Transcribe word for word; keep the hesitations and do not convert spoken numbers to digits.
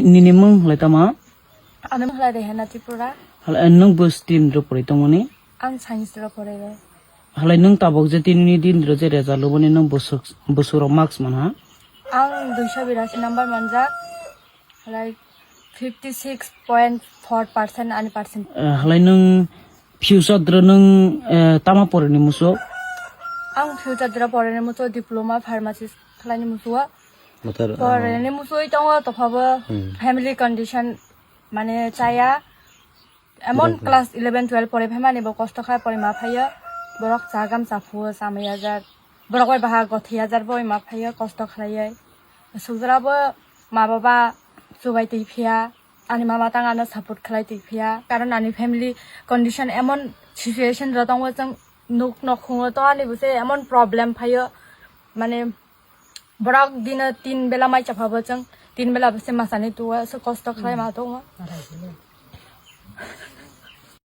Nini mung halai tama? Ani mung halai Rehena Tripura. Halai nwng bo stream ro pori tongmani? Ang science ro pori ro. Halai nwng tabok je tinini din ro je reza luboni nwng busuk, busuro marks manha? Ang duiso birasi number manjak. Halai fifty six point four percent ani percent. Eh, halai nwng future dro nwng, eh, tama porini muso? Ang future dro porini muso diploma pharmacist khlaini muso. Motor, ah, porini muso tongo tophabo, hmm, family condition mane chaya. Emon class eleven twelve pore phaimani bo kosto kha pore ma phaiyo. Borok chagam chaphuo chamai hajar. Borok bai baha gothi hajar bo ma phaiyo kosto khlaioi. Sujra bo ma baba chubai twi phiya. Ani mama tang ano support khlai twi phiya. Karon ani family condition emon situation ro tongo chwng nuk nok khungo to ani buse emon problem phaiyo. Mane borok dino tin bela mai chapha bo chwng tin bela buse masani tuwa so kosto khlai ma tongo.